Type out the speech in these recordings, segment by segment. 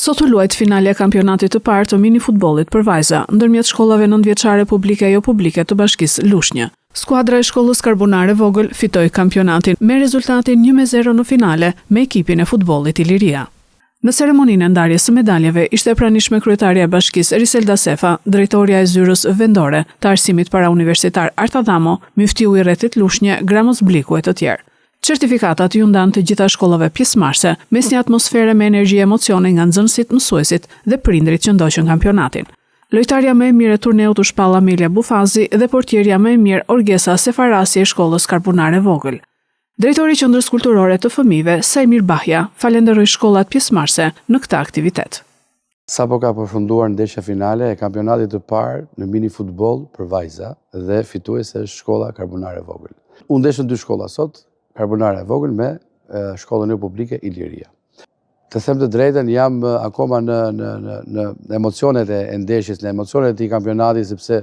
Sot u luajt finalja e kampionatit të parë të minifutbollit për vajza, ndërmjet shkollave nëntëvjeçare publike e jopublike të Bashkisë Lushnjë. Skuadra e shkollës Karbunarë e Vogël fitoi kampionatin me rezultatin 1-0 në finale me ekipin e futbollit Iliria. Në ceremoninë e ndarjes së medaljeve ishte e pranishme kryetarja e Bashkisë Eriselda Sefa, drejtorja e Zyrës Vendore të Arsimit Parauniversitar Arta Dhamo, myftiu i rrethit Lushnje, Gramoz Bliku e të tjerë. Certifikatat iu ndanë të gjitha shkollave pjesëmarrëse, mes një atmosfere me energji e emocione nga nxënësit, mësuesit dhe prindërit që ndoqën kampionatin. Lojtarja më e mirë e turneut u shpall Amelia Bufazi dhe portierja më e mirë Orgesa Sefarasi e shkollës Karbunarë e Vogël. Drejtori i Qendrës Kulturore të Fëmijëve, Saimir Bahja, falenderoi shkollat pjesëmarrëse në këtë aktivitet. Sapo ka përfunduar ndeshja finale e kampionatit të parë në mini-futboll për vajza dhe fituese është shkolla Karbunarë e Vogël. U ndeshën dy shkolla sot, Karbunara e Vogël me shkollën jopublike Iliria. Të them të drejtën, jam akoma në në në në emocionet e, e ndeshjes, në emocionet e këtij kampionati sepse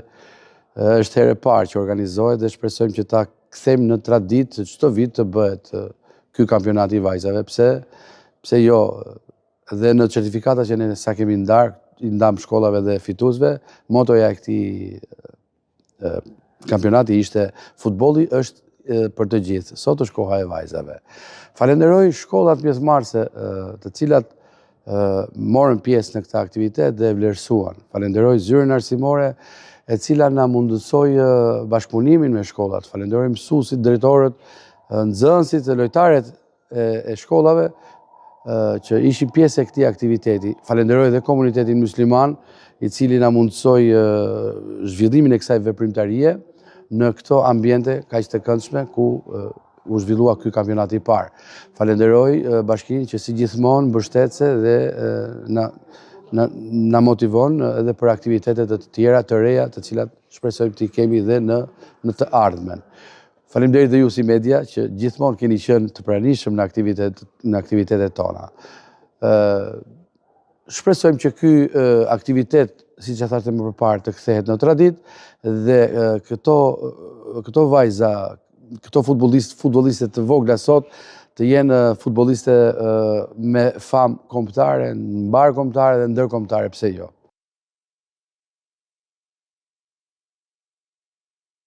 është herë e parë që organizohet dhe shpresojmë që ta kthejmë në traditë çdo vit të bëhet ky kampionat i vajzave, pse pse jo dhe në certifikata që ne sa kemi ndarë, i ndamë shkollave dhe fituesve, motoja e këtij kampionati ishte futbolli është për të gjithë. Sot është koha e vajzave. Falenderoj shkollat pjesëmarrëse të cilat morën pjesë në këtë aktivitet dhe e vlerësuan. Falenderoj zyrën arsimore e cila na mundësoi bashkëpunimin me shkollat. Falenderoj mësuesit, drejtorët, nxënësit dhe lojtarët e shkollave që ishin pjesë e këtij aktiviteti. Falenderoj dhe komunitetin musliman, i cili na mundësoi zhvillimin e kësaj veprimtarie në këto ambiente kaq të këndshme ku u zhvillua ky kampionat i parë. Falenderoj bashkinë që si gjithmonë mbështetëse dhe na na, na motivon edhe për aktivitete të tjera të reja, të cilat shpresojmë t'i kemi dhe në në të ardhmen. Faleminderit dhe ju si media që gjithmonë keni qenë të pranishëm në aktivitet në aktivitetet tona. Ë shpresojmë që ky aktivitet, siç e thashë më përparë, të kthehet në traditë dhe këto këto vajza, këto futbollist, futbolliste të vogla sot të jenë futbolliste me famë kombëtare, mbarëkombëtare dhe ndërkombëtare, pse jo.